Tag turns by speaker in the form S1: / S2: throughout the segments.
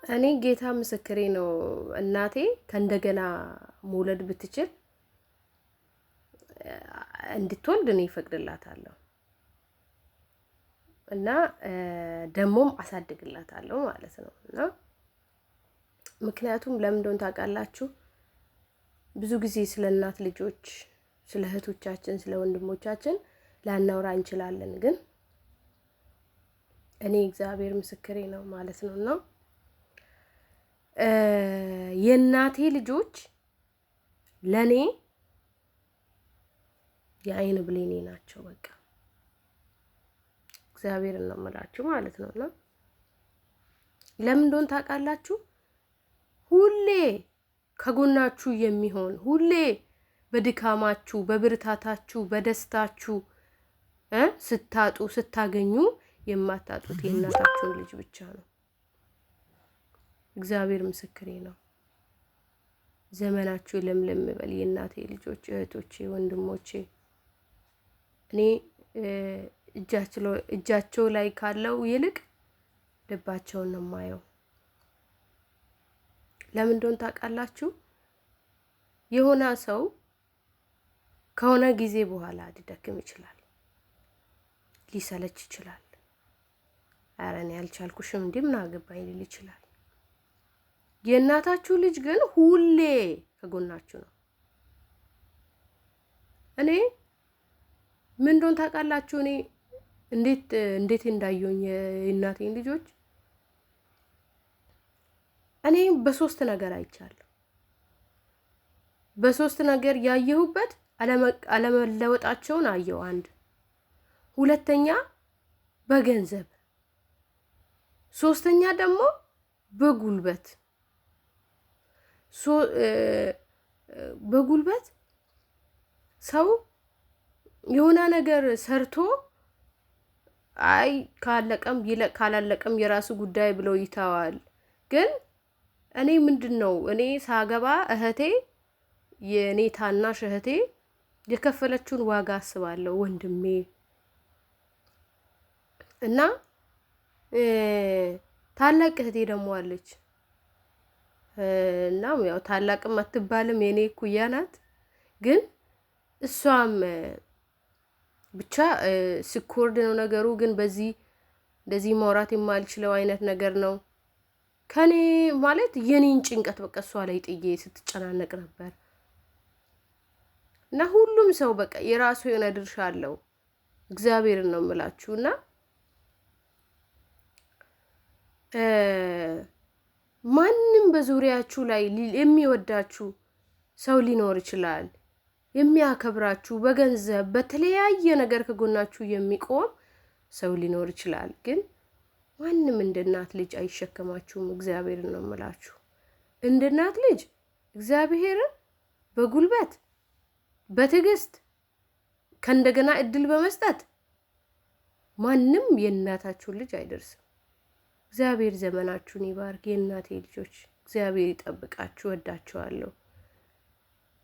S1: እኔ ጌታ ምስክሬ ነው። እናቴ ከእንደገና መውለድ ብትችል እንድትወልድ እኔ ይፈቅድላታለሁ እና ደሞም አሳድግላታለሁ ማለት ነው። እና ምክንያቱም ለምን እንደሆነ ታውቃላችሁ? ብዙ ጊዜ ስለ እናት ልጆች፣ ስለ እህቶቻችን፣ ስለ ወንድሞቻችን ላናውራ እንችላለን። ግን እኔ እግዚአብሔር ምስክሬ ነው ማለት ነው እና የእናቴ ልጆች ለእኔ የአይን ብሌኔ ናቸው። በቃ እግዚአብሔር ነው የምላችሁ ማለት ነው። እና ለምን እንደሆነ ታውቃላችሁ? ሁሌ ከጎናችሁ የሚሆን፣ ሁሌ በድካማችሁ፣ በብርታታችሁ፣ በደስታችሁ፣ ስታጡ ስታገኙ የማታጡት የእናታችሁን ልጅ ብቻ ነው። እግዚአብሔር ምስክሬ ነው። ዘመናችሁ ለምለም ይበል። የእናቴ ልጆች፣ እህቶቼ፣ ወንድሞቼ፣ እኔ እጃቸው ላይ ካለው ይልቅ ልባቸውን ነው የማየው። ለምን እንደሆነ ታውቃላችሁ? የሆነ ሰው ከሆነ ጊዜ በኋላ ሊደክም ይችላል፣ ሊሰለች ይችላል። ኧረ እኔ አልቻልኩሽም እንዲህ ምን አገባኝ ሊል ይችላል። የእናታችሁ ልጅ ግን ሁሌ ከጎናችሁ ነው። እኔ ምን እንደሆነ ታውቃላችሁ? እኔ እንዴት እንዴት እንዳየሁኝ የእናቴን ልጆች እኔ በሶስት ነገር አይቻለሁ። በሶስት ነገር ያየሁበት አለመለወጣቸውን አየሁ። አንድ፣ ሁለተኛ በገንዘብ፣ ሶስተኛ ደግሞ በጉልበት። በጉልበት ሰው የሆነ ነገር ሰርቶ አይ ካለቀም ይለቅ ካላለቀም የራሱ ጉዳይ ብሎ ይተዋል። ግን እኔ ምንድን ነው፣ እኔ ሳገባ እህቴ፣ የእኔ ታናሽ እህቴ የከፈለችውን ዋጋ አስባለሁ። ወንድሜ እና ታላቅ እህቴ ደግሞ አለች። እና ያው ታላቅም አትባልም፣ የኔ እኩያ ናት። ግን እሷም ብቻ ስኮርድ ነው ነገሩ። ግን በዚህ እንደዚህ ማውራት የማልችለው አይነት ነገር ነው። ከኔ ማለት የኔን ጭንቀት በቃ እሷ ላይ ጥዬ ስትጨናነቅ ነበር። እና ሁሉም ሰው በቃ የራሱ የሆነ ድርሻ አለው። እግዚአብሔርን ነው የምላችሁ። እና ማንም በዙሪያችሁ ላይ የሚወዳችሁ ሰው ሊኖር ይችላል። የሚያከብራችሁ፣ በገንዘብ በተለያየ ነገር ከጎናችሁ የሚቆም ሰው ሊኖር ይችላል። ግን ማንም እንደ እናት ልጅ አይሸከማችሁም። እግዚአብሔርን ነው የምላችሁ። እንደ እናት ልጅ እግዚአብሔርን በጉልበት፣ በትዕግስት፣ ከእንደገና እድል በመስጠት ማንም የእናታችሁን ልጅ አይደርስም። እግዚአብሔር ዘመናችሁን ይባርክ። የእናቴ ልጆች እግዚአብሔር ይጠብቃችሁ። ወዳችኋለሁ።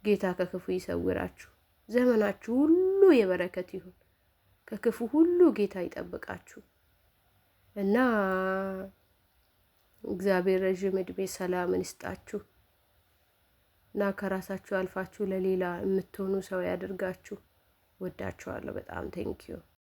S1: ጌታ ከክፉ ይሰውራችሁ። ዘመናችሁ ሁሉ የበረከት ይሁን። ከክፉ ሁሉ ጌታ ይጠብቃችሁ እና እግዚአብሔር ረዥም እድሜ ሰላምን ይስጣችሁ እና ከራሳችሁ አልፋችሁ ለሌላ የምትሆኑ ሰው ያደርጋችሁ። ወዳችኋለሁ በጣም፣ thank you።